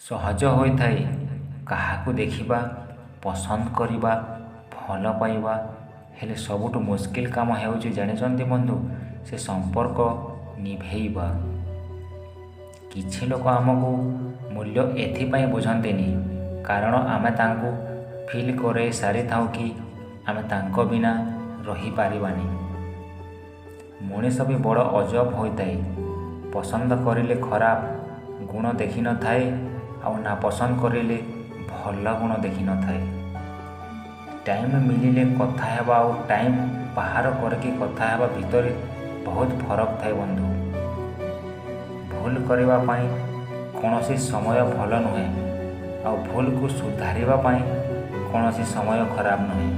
ସହଜ ହୋଇଥାଏ କାହାକୁ ଦେଖିବା, ପସନ୍ଦ କରିବା, ଭଲ ପାଇବା, ହେଲେ ସବୁଠୁ ମୁସ୍କିଲ କାମ ହେଉଛି, ଜାଣିଛନ୍ତି ବନ୍ଧୁ, ସେ ସମ୍ପର୍କ ନିଭେଇବା। କିଛି ଲୋକ ଆମକୁ ମୂଲ୍ୟ ଏଥିପାଇଁ ବୁଝନ୍ତିନି, କାରଣ ଆମେ ତାଙ୍କୁ ଫିଲ୍ କରେଇ ସାରିଥାଉ କି ଆମେ ତାଙ୍କ ବିନା ରହିପାରିବାନି। ମଣିଷ ବି ବଡ଼ ଅଜବ ହୋଇଥାଏ। ପସନ୍ଦ କରିଲେ ଖରାପ ଗୁଣ ଦେଖିନଥାଏ ଆଉ ନାପସନ୍ଦ କରିଲେ ଭଲ ଗୁଣ ଦେଖିନଥାଏ। ଟାଇମ୍ ମିଳିଲେ କଥା ହେବା ଆଉ ଟାଇମ୍ ବାହାର କରିକି କଥା ହେବା ଭିତରେ ବହୁତ ଫରକ ଥାଏ ବନ୍ଧୁ। ଭୁଲ କରିବା ପାଇଁ କୌଣସି ସମୟ ଭଲ ନୁହେଁ ଆଉ ଭୁଲକୁ ସୁଧାରିବା ପାଇଁ କୌଣସି ସମୟ ଖରାପ ନୁହେଁ।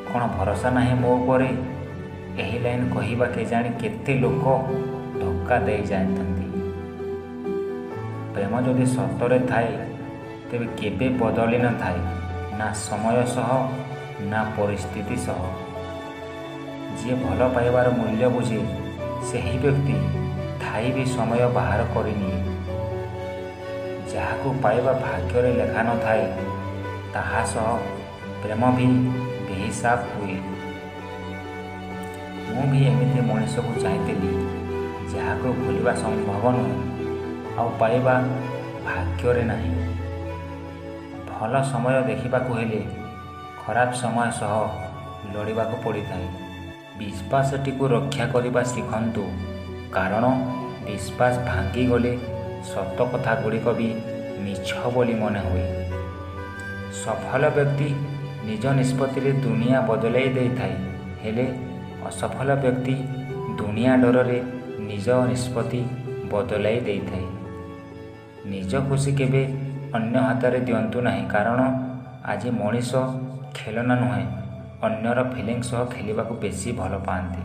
କ'ଣ ଭରସା ନାହିଁ ମୋ ଉପରେ? ଏହି ଲାଇନ୍ କହିବା କେଜାଣି କେତେ ଲୋକ ଧୋକା ଦେଇ ଯାଇଥାନ୍ତି। ପ୍ରେମ ଯଦି ସତରେ ଥାଏ, ତେବେ କେବେ ବଦଳି ନଥାଏ, ନା ସମୟ ସହ ନା ପରିସ୍ଥିତି ସହ। ଯିଏ ଭଲ ପାଇବାର ମୂଲ୍ୟ ବୁଝେ, ସେହି ବ୍ୟକ୍ତି ଥାଇ ବି ସମୟ ବାହାର କରିନିଏ। ଯାହାକୁ ପାଇବା ଭାଗ୍ୟରେ ଲେଖା ନଥାଏ, ତାହା ସହ ପ୍ରେମ ବି ବେହିସାବ ହୁଏ। ମୁଁ ବି ଏମିତି ମଣିଷକୁ ଚାହିଁଥିଲି, ଯାହାକୁ ଭୁଲିବା ସମ୍ଭବ ନୁହେଁ ଆଉ ପାଇବା ଭାଗ୍ୟରେ ନାହିଁ। ଭଲ ସମୟ ଦେଖିବାକୁ ହେଲେ ଖରାପ ସମୟ ସହ ଲଢ଼ିବାକୁ ପଡ଼ିଥାଏ। ବିଶ୍ୱାସଟିକୁ ରକ୍ଷା କରିବା ଶିଖନ୍ତୁ, କାରଣ ବିଶ୍ୱାସ ଭାଙ୍ଗିଗଲେ ସତ କଥା ଗୁଡ଼ିକ ବି ମିଛ ବୋଲି ମନେ ହୁଏ। ସଫଳ ବ୍ୟକ୍ତି ନିଜ ନିଷ୍ପତ୍ତିରେ ଦୁନିଆ ବଦଳାଇ ଦେଇଥାଏ, ହେଲେ ଅସଫଳ ବ୍ୟକ୍ତି ଦୁନିଆ ଡରରେ ନିଜ ନିଷ୍ପତ୍ତି ବଦଳାଇ ଦେଇଥାଏ। ନିଜ ଖୁସି କେବେ ଅନ୍ୟ ହାତରେ ଦିଅନ୍ତୁ ନାହିଁ, କାରଣ ଆଜି ମଣିଷ ଖେଳନା ନୁହେଁ, ଅନ୍ୟର ଫିଲିଙ୍ଗ ସହ ଖେଳିବାକୁ ବେଶୀ ଭଲ ପାଆନ୍ତି।